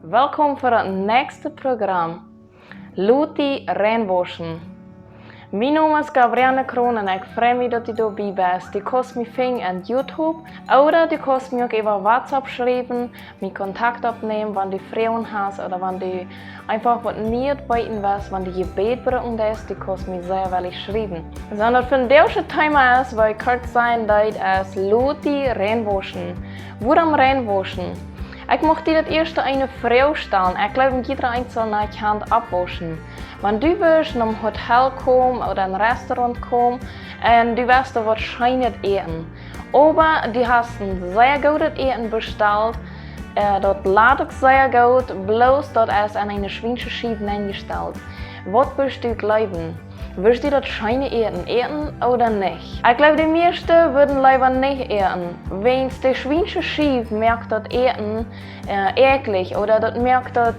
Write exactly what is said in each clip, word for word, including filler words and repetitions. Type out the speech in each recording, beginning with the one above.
Welkom fa daut näakjste Program, Lot die reinwauschen. Mien Nomen es Gabrielle Kroon un ekj frei mie, daut du doabie best. Du kaust mie finjen opp YouTube ooda du kaust mie uk äwa WhatsApp schriewen, mie Kontakt oppnämen, wan du Froagen hast ooda wan du eefach waut mea weeten west, wan du Jebäd brucken deist, du kaust mie sea woll schriewen. Soo, daut vondoagsche Thema es, waut ekj kort sajen deed, es: Lot die reinwauschen. Wuarom reinwauschen? Ekj mucht die daut ieeschte eene Froag stalen. Ekj jleew, jieda eena saul no Kjant oppwauschen. Wan du wurscht nom Hotel komen ooda een Restaurant komen un du wurscht doa waut Scheenet äten, oba du hast een sea goodet Äten bestalt, äh, daut lat uk sea goot, bloos daut es aun eene schwiensche Schiew nenjestalt. Waut wurscht du jleewen? Wurscht du daut scheene Äten äten ooda nich? Ekj jleew, de mieeschte wudden leewa nich äten, wiels de schwiensche Schiew moakt daut Äten, äh, äakjlich, ooda daut moakt daut,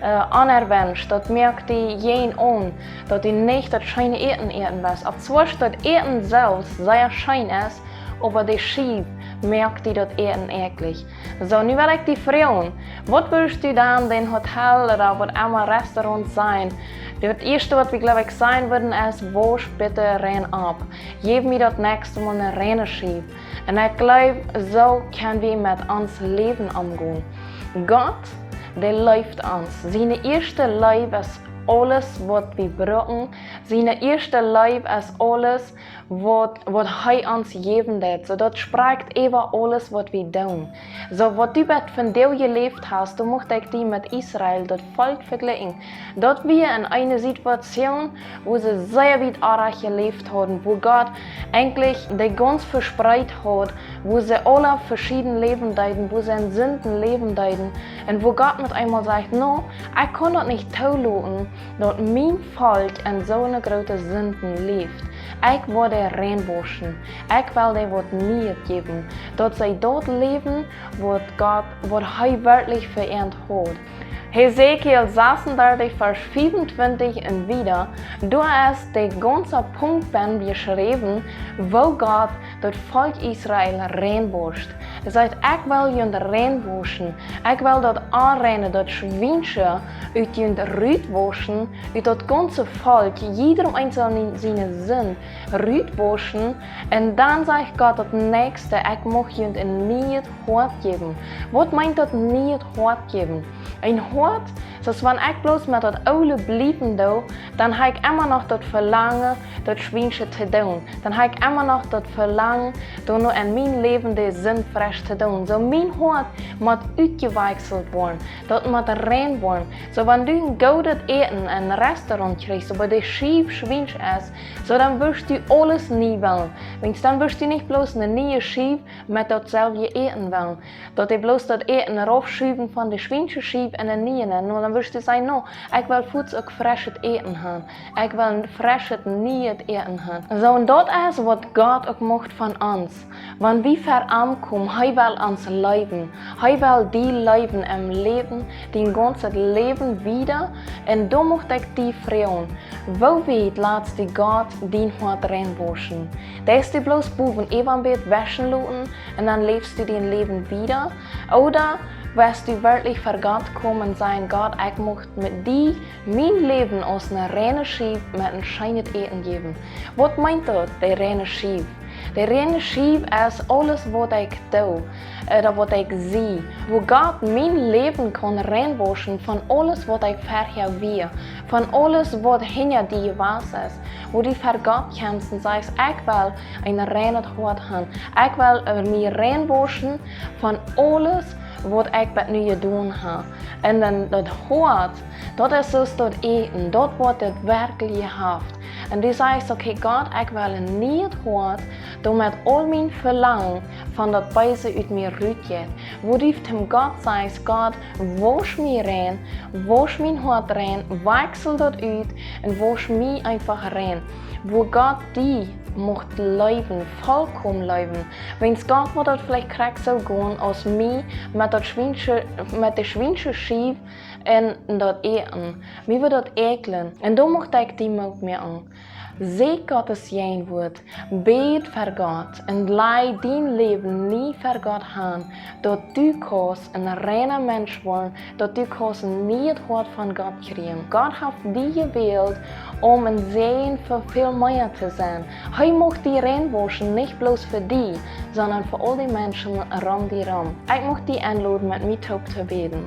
äh, onerwenscht, daut moakt die jäajen aun, daut du nich daut scheene Äten äten west. Opp Zwoasch daut Äten selfst sea scheen es, oba de Schiew moakt die daut Äten äakjlich. Soo, nu well ekj die froagen, waut wurscht du dan dän Hotel ooda waut emma Restaurant sajen? Daut ieeschte, waut wie, jleew ekj, sajen wudden, es: Wausch bitte rein opp. Jeff mie daut näakjste Mol eene reine Schiew. Un ekj jleew, soo kjenn wie met ons Läwen omgonen. Gott, dee leeft ons. Siene ieeschte Leew es aules, waut wie brucken. Siene ieeschte Leew es aules, waut, waut hee ons jäwen deed. Soo, daut sprakjt äwa aules, waut wie doonen. Soo, waut du bie vondoag jeläft hast, du mucht ekj die met Israel, daut Volkj, vejlikjen. Daut wia en eene Situatioon, wua see sea wiet oajch jeläft hauden, wua Gott eejentlich dee gaunz vespreet haud, wua see aula veschieden läwen deeden, wua see en Sinden läwen deeden, un wua Gott met eemol sajcht: No, ekj kaun daut nich toloten, daut mien Volkj en soone groote Sinden läft. Ekj woa dee reinwauschen. Ekj well dee waut Nieet jäwen, daut see daut läwen, waut Gott, waut hee werkjlich fa an haud. Hesekiel sasendartich, Varsch fiefuntwintich un wieda, doa es de gaunze Punkt beschräwen, woo Gott daut Volkj Israel reinwauscht. Hee sajcht: Ekj well junt reinwauschen. Ekj well daut onreine, daut schwiensche ut junt rutwauschen, ut daut gaunze Volkj, jiedem eenzelnen siene Sind rutwauschen. Un dan sajcht Gott daut näakjste: Ekj mucht junt een nieet Hoat jäwen. Waut meent daut, nieet Hoat jäwen? Een Hoat, soo aus wan ekj bloos met daut oole bliewen doo, dan hab ekj emma noch daut Velangen, daut schwiensche to doonen. Dan hab ekj emma noch daut Velangen, doano en mien Läwen de Sind fresch to doonen. Soo, mien Hoat mott utjewakjselt woaren. Daut mott rein woaren. Soo, wan du een goodet Äten en een Restaurant kjrichst, oba de Schiew schwiensch es, soo, dan wurscht du aules nie wellen. Wiels dan wurscht du nich bloos eene niee Schiew met daut selwje Äten wellen, daut dee bloos daut Äten raufschuwen von de schwiensche Schiew en eene niee, un dan wurscht du sajen: No, ekj well fuaz uk freschet Äten han. Ekj well een freschet, nieet Äten han. Soo, un daut es, waut Gott uk mucht von ons. Wan wie ver am komen, hee well ons leewen. Hee well die leewen em Läwen, dien gaunzet Läwen wieda. Un doa mucht ekj die froagen: Woo wiet lat die Gott dien Hoat reinwauschen? Deist du bloos bowen äwa een bät wauschen loten un dan läfst du dien Läwen wieda? Ooda wurscht du werkjlich ver Gott komen un sajen: Gott, ekj mucht met die mien Läwen aus eene reine Schiew met een scheenet Äten jäwen? Waut meent daut, de reine Schiew? De reine Schiew es aules, waut ekj doo, ooda waut ekj sie, wua Gott mien Läwen kaun reinwauschen von aules, waut ekj verhäa wia, von aules, waut hinja die jewast es, wua du ver Gott kjemst un sajchst: Ekj well een reinet Hoat han. Ekj well, äh, mie reinwauschen von aules, waut ekj bat nu jedonen hab. Un dan daut Hoat, daut es soo aus daut Äten, daut woat daut werkjlich jehaft. Un du sajchst: Okay, Gott, ekj well een nieet Hoat, doamet aul mien Velangen von daut Beese ut mie rutjeit. Wua du tom Gott sajchst: Gott, wausch mie rein, wausch mien Hoat rein, wakjsel daut ut un wausch mie eefach rein. Wua Gott die mucht leewen, volkomen leewen. Wiels Gott woat daut veleicht krakjt soo gonen aus mie met daut schwiensche, met de schwiensche Schiew un daut äten. Mie wudd daut äkjlen. Un dan mucht ekj die Moot moaken. Sieekj Gott sien Wuat, bäd ver Gott un laj dien Läwen nie ver Gott han, daut du kaust een reina Mensch woaren, daut du kaust een nieet Hoat von Gott kjrieen. Gott haft die jewält om een Säajen fa väl mea to sennen. Hee mucht die reinwauschen, nich bloos fa die, sonda fa aul dee Menschen rom die rom. Ekj mucht die enloden, met mie toop to bäden.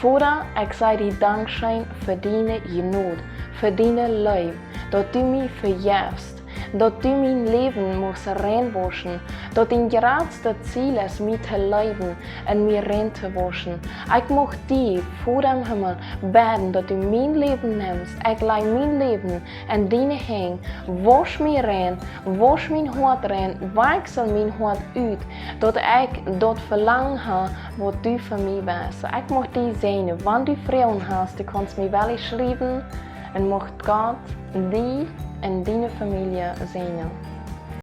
Voda, ekj saj die Dankscheen fa diene Jnod, fa diene Leew, daut du mie vejefst, daut du mien Läwen muchst reinwauschen, daut dien jratstet Ziel es, mie to leewen un mie rein to wauschen. Ekj mucht die, Voda em Himmel, bäden, daut du mien Läwen nemst. Ekj laj mien Läwen en diene Henj. Wausch mie rein, wausch mien Hoat rein, wajchsel mien Hoat ut, daut ekj daut Velangen ha, waut du fa mie west. Ekj mucht die säajnen, wan du Froagen hast, du kaust mie wellen schriewen, un mucht Gott die un diene Famielje säajnen.